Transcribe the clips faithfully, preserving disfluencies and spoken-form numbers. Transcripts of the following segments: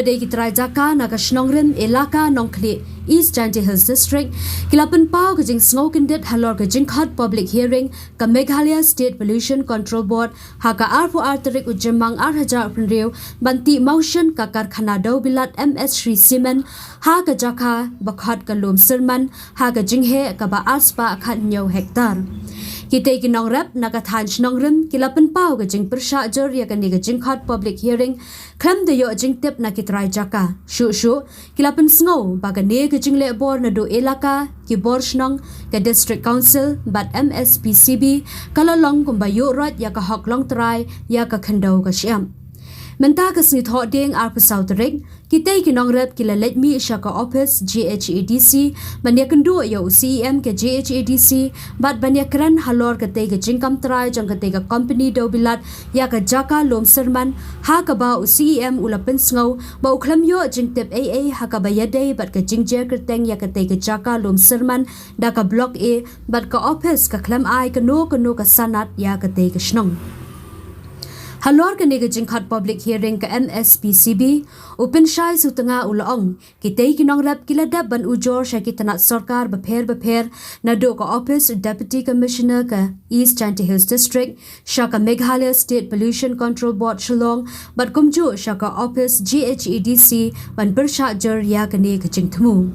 Dei ki trai jaka na ka shnong rim Elaka Nongkhlieh, East Jaintia Hills District, ki la pynpaw ka jingsngew kyndit halor ka jingkhot public hearing ka Meghalaya State Pollution Control Board ha ka arphew ar tarik u Jymmang ar hajar arphew hynriew ban tih motion ka karkhana dewbilat M S Shree Cement ha ka jaka ba khot ka Lum Syrman ha ka jingheh kaba ar spah khathynñiew hektar. Kitei ki nongrep na ka thaiñ shnong rim ki la pynpaw ka jingpyrshah jur ïa kane ka jingkhot public hearing khlem da ïoh jingtip na ki trai jaka. Shuh shuh ki la pynsngew ba kane ka jingleh bor naduh Elaka, ki bor shnong, ka District Council bad M S P C B ka la long kumba ïuh roit ïa ka hok longtrai ïa ka khyndew ka shyiap. Mynta ka sngi Thohdieng arphew saw tarik, kitei ki nongrep ki la leit mih sha ka ophis G H A D C ban ïakynduh ïa u C E M ka G H A D C bad ban ïakren halor katei ka jingkam trai jong katei ka kompani dewbilat ïa ka jaka Lum Syrman, ha kaba u C E M u la pynsngew ba u khlem ïoh jingtip ei ei ha kaba ïadei bad ka jingjer kyrteng ïa katei ka jaka Lum Syrman da ka Block A bad ka ophis ka khlem ai kano kano ka sanad ïa katei ka shnong. Halor kane ka jingkhot public hearing ka M S P C B, u Pynshai Sutnga u la ong, kitei ki nongrep ki la dep ban ujor sha ki tnat sorkar bapher bapher, naduh ka ophis Deputy Commissioner ka East Jaintia Hills District, sha ka Meghalaya State Pollution Control Board Shillong, bad kumjuh sha ka ophis G H A D C ban pyrshah jur ïa kane ka jingthmu.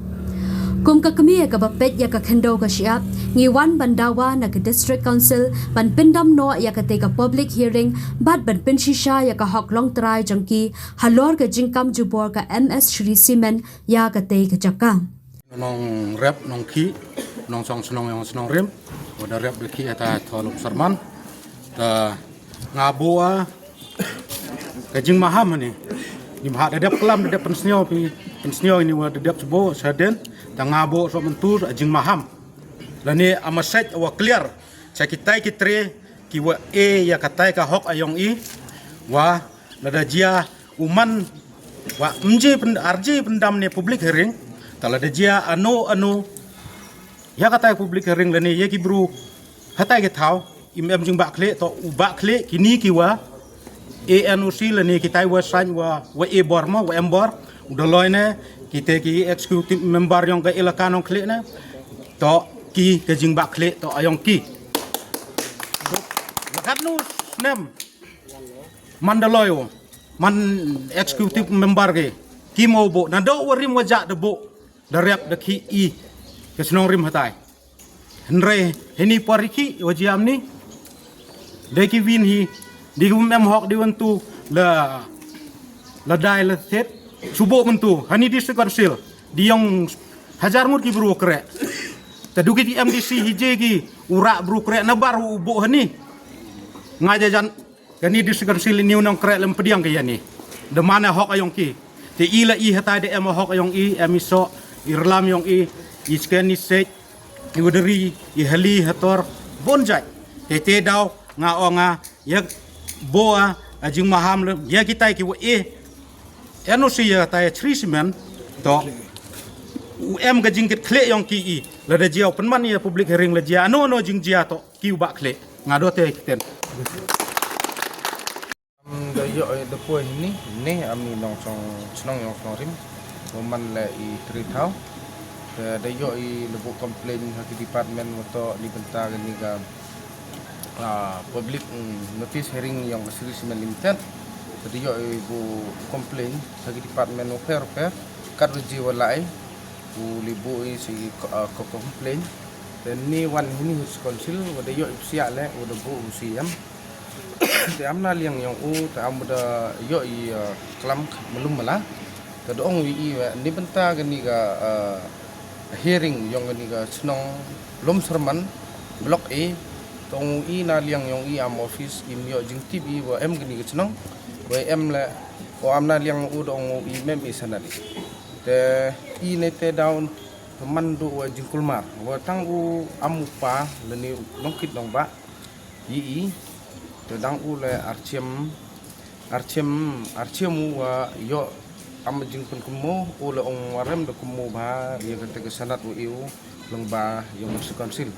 Kum ka kmie kaba peit ïa ka khyndew ka shyiap, ngi wan ban dawa na ka District Council ban pyndam noh ïa katei ka public hearing bad ban pynshisha ïa ka hok longtrai jong ki halor ka jingkam jubor ka M S Shree Cement ïa katei ka jaka. Nongrep nongkhih, nongshong shnong ïong shnong rim, wat da rep da khih ïa ta thoh Lum Syrman. Ta nga buh ka jingmaham hangne. Ngim hap da dep klam, da dep pynsngew phi, pynsngew ïa ni wat da dep shu buh shadien. Ta nga buh shuh mynta ka jingmaham lane a message wa clear sha kitai ki tre kiwa e ïa katai ka hok ïong i, wa lada jia u man wa mji pyn-, arji pyndam ne public hearing, ta lada jia ano ano ïa katai public hearing lane ïa ki bru hatai ki thaw im em jingbakhleh, to u bakhleh kini kiwa e N O C lane kitai wa sain wa, wa e bor mo, wa em bor, u Daloi ne, kitai ki executive member ïong ka Elaka Nongkhlieh ne, to ki ka jingbakhleh to ïong ki. La katno snem man Daloi u, man executive member ki, ki mo buh, naduh wa rim wa jah da buh, da rep da khih i ka shnong rim hatai. Hynrei hini por i khih wa jia mni, dei ki win hi, dei ki win em hok, dei wan tu la, la dai la set, shu buh mynta hani District Council, dei ïong hajar ngut ki bru kreh. Ta du ki M D C hi je ki u rah bru kreh na bar u buh hani. Nga ja jan kani District Council ni u nongkreh lem pdiang ka ïa ni. Da man hok ïong ki. Te i la i hatai da em hok ïong i, em i soh, i rlam ïong i, i sken i sej, i wadari, i hali hator, bun jait. Te te daw nga ong nga ïa buh a jingmaham lem ïa kitai kiwa e N O C ïa tai Shree Cement, to u em ka jingkit khleh ïong ki i. Lada jia u pynman ïa public hearing, la jia ano ano jingjia, to ki u bakhleh. Nga do te kiten. Da ïoh i da poi hini ne, am i nongshong shnong ïong shnong rim, u man le i three thaw. Te da ïoh i la buh complain ha ki department wa toh ni bynta kani ka, ah, public, mm, notice hearing ïong ka Shree Cement Limited. Te da ïoh i buh complain ha ki department wa pher wa pher, kat wa ji wa lai u li buh i si ko, ah, ko complain. Te ni wan hini District Council wa da ïoh i psiah le u da buh u C M. Te am na liang ïong u, te am da ïoh i, uh, klam malum mala. Te da ong u i, i, uh, ni bynta kani ka, uh, hearing ïong kani ka shnong Lum Syrman Block A. Te ong u i na liang ïong i am office im ïoh jingtip i wa em kani ka shnong. Wa em le, o am na liang u da ong u i mem i sanad. Te i ne te daw te man du wa jingkulmar. Wa tang u am u pa lane u nongkit nongbah i i, te dang u le archiem, archiem, archiem u wa ïoh am jingpynkynmaw, u le ong wa rem da kynmaw bha ïa kata ka sanad u i u lyngba ïong District Council.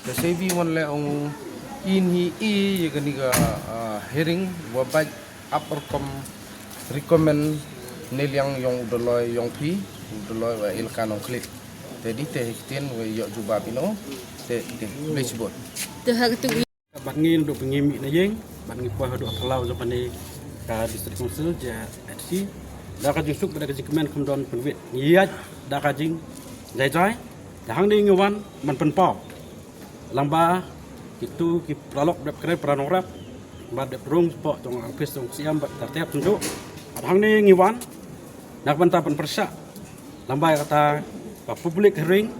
Te sei bi wan le ong u in hi i ïa kani ka, ah, hearing wa bad ap rukom recommend Ne liang yong u Doloi yong phi, u Doloi wa elaka Nongkhlieh. Te di te hi ktien wa yoh jubab ino, te te khublei shibun. Te ha katu Bad ngi naduh ba ngi mih na ïing bad ngi poi haduh ha phyllaw jong kane ka District Council J H C. Da ka jingsuk bad da ka jingkmen kham don pynwit. Ngi ïaid da ka jingjaijai. Da hangne ngi wan ban pynpaw lang ba kitu ki paralok dep kren para nongrep bad dep rung spok jong office jong C M bad tertep tunjuk. Da hangne ngi wan na ka bynta ban pyrshah lang ba ïa kata ka public hearing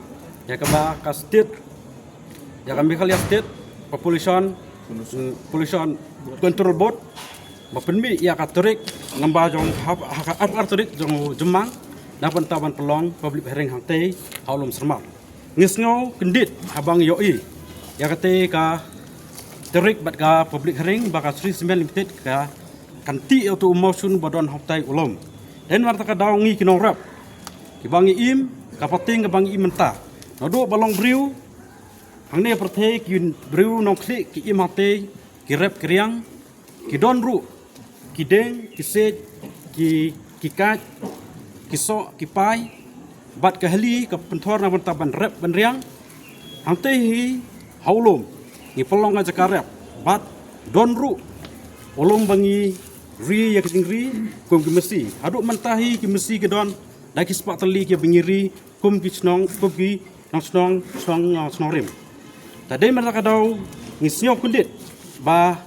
ïa kaba ka state ïa ka Meghalaya State Population mm, Pollution Control Board ba pynmih ïa ka tarik namba jong ha ha ka ar ar tarik jong u Jymmang na bynta ban pynlong public hearing hangtei ha u Lum Syrman. Ngi sngew kyndit haba ngi ïohi ïa katei ka tarik bad ka public hearing ba ka Shree Cement Limited ka kan tih ïa utu u mawshun ba don hangtei u lum. Dei namar kata ka daw ngi ki nongrep kiba ngi im ka pateng kaba ngi im mynta. Naduh ba long briew hangne pyrthei ki briew Nongkhlieh ki im hangtei ki rep ki riang ki don ruh ki deng ki siej ki ki kait ki soh ki pai bad ka hali ka pynthor na bynta ban rep ban riang. Hangtei hi ha u lum ngi pynlong ka jaka rep bad don ruh u lum ba ngi ri ïa ka jingri kum ki masi. Haduh mynta hi ki masi ki don da ki spah tylli kiba ngi ri kum ki shnong kum ki nong shnong shnong shnong rim. Ta dei mynta ka daw ngi sngew kyndit ba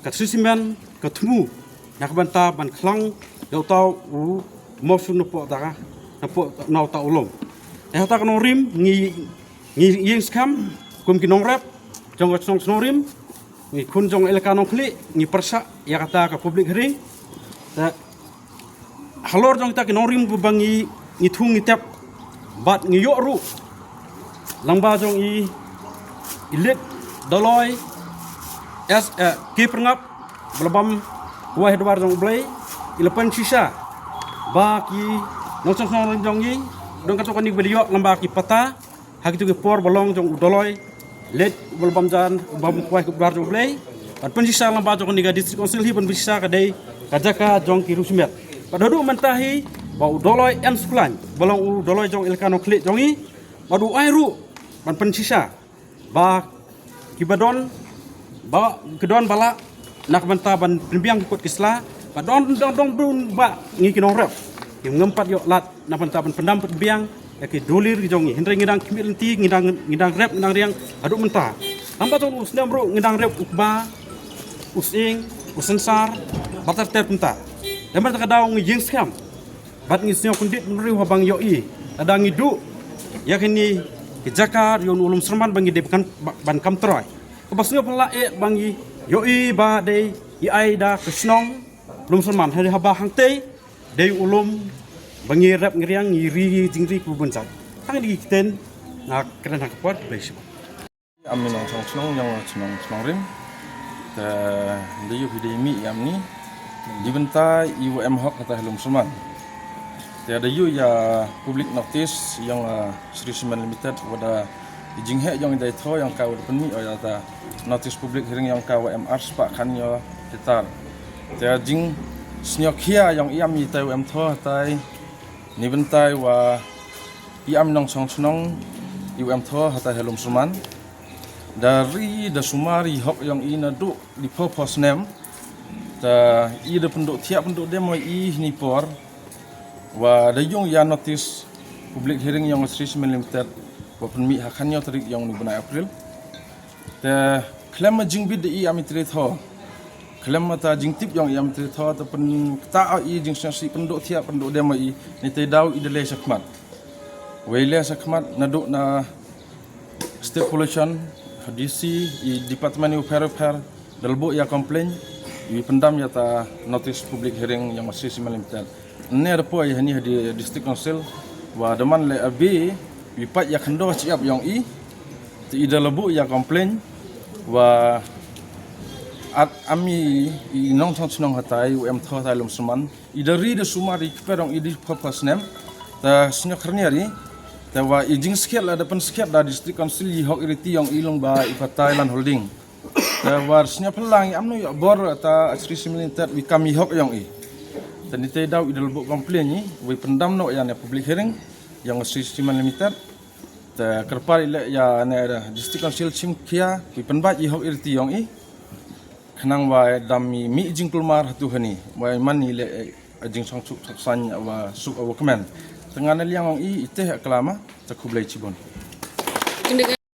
ka Shree Cement ka thmu na ka bynta ban khlang ïa uta u mawshun napoh ta napoh na uta u lum. Te hata ka nongrim ngi ngi ïeng skhem kum ki nongrep jong ka shnong shnong rim ngi khun jong elaka Nongkhlieh ngi pyrshah ïa kata ka public hearing. Te halor jong kita ki nongrim ba ngi ngi thung ngi tep bad ngi ïoh ruh lang ba jong i i leit Doloi S eh, ki pyrngap ba la bam kwai ha dwar jong U Blei i la pynshisha ba ki nongshong shnong jong i dong ka to ka ni ba ïoh lang ba ki pata ha kitu ki por ba long jong U Doloi leit ba la bam jan ba bam kwai ha dwar jong U Blei. Ban pynshisha lang ba jong ka ni ka District Council hi ban pynshisha ka dei ka jaka jong ki riew shimet. Bad haduh mynta hi ba U Doloi N Sukhlain ba long U Doloi jong elaka Nongkhlieh jong i bad u ai ruh ban pynshisha ba kiba don ba ki don ba lah na ka bynta ban pynbiang ki kot ki sla ba don don don bun ba ngi ki nongrep ki ngam pat ïoh lad na ka bynta ban pyndam pynbiang ïa ki dulir ki jong ngi. Hynrei ngi dang khmih lynti ngi dang ngi dang rep ngi dang riang haduh mynta. Namba jong u snem ruh ngi dang rep u kba u sying u synsar ba ter ter mynta. Dei mynta ka daw ngi ïeng skhem bad ngi sngew kyndit bynriew haba ngi ïohi lada ngi duh ïa kine ki jaka ïa u Lum Syrman ba ngi dei ban kam trai. Kaba sngew pynlah eh ba ngi ïohi ba dei i ai da ka shnong Lum Syrman hynrei haba hangtei dei u lum ba ngi rep ngi riang ngi ri jingri kaba bun jait. Tang dei ki ktien nga kren ha ka por khublei shibun. Am i nongshong shnong ïong shnong shnong rim. Te dei ïu hi dei mih ïam ni. Di bynta i wa em hok kata ha Lum Syrman. Te dei ïu ïa public notice ïong Shree Cement Limited wa da i jingheh ïong i dei tho ïong ka wa da pynmih ïa ta notice public hearing ïong ka wa em ar spah khan ïa hektar. Te jingsngew khia ïong i am i tai wa em tho tai. Ni bynta i wa i am nongshong shnong i wa em tho hatai ha Lum Syrman. Da ri da sumar i hok ïong i naduh liphew phew snem. Ta i da pynduh thiah pynduh dem wa i hini por wa da ïong ïa notice public hearing ïong Shree Cement Limited wa pynmih ha khan ïa tarik ïong ni bnai April. Te khlem ma jingbit da i am i tre tho. Khlem ma ta jingtip ïong i am i tre tho ta pynta i jingsngewsih pynduh thiah pynduh dem wa i ni te daw i da leh shakhmat. Wei leh shakhmat naduh na State Pollution, D C, i department ïu pher pher da lbuh ïa complain ïu pyndam ïa ta notice public hearing ïong Shree Cement Limited. Ne da poi hani ha di District Council wa da man le abi ïu pat ïa khyndaw chi ap ïong i. Te i da lbuh ïa complain wa at ami i nongshong shnong hatai u em tho hatai Lum Syrman. I da ri da sumar i kperong i di phew phew snem. Ta sngewkhyrnia ri. Te wa i jingskhiat la da pynskhiat da District Council i hok i riti ïong i long ba i patai land holding. Te wa sngewphylla i amno ïa bor ta Shree Cement Limited wi kam i hok ïong i. Te nitei daw i dal bok complain i wei pyndam noh ïa ne public hearing ïa nga Sri Cement Limited. Te kyrpad i leh ïa ne District Council Shimkhia wei pynbait i hok i riti ïong i. Khnang wa dam i mi jingkulmar hatu hani wa man i leh jingsong suk saksan wa suk wa kmen. Te nga na liang ong i iteh klama te khublei chibon.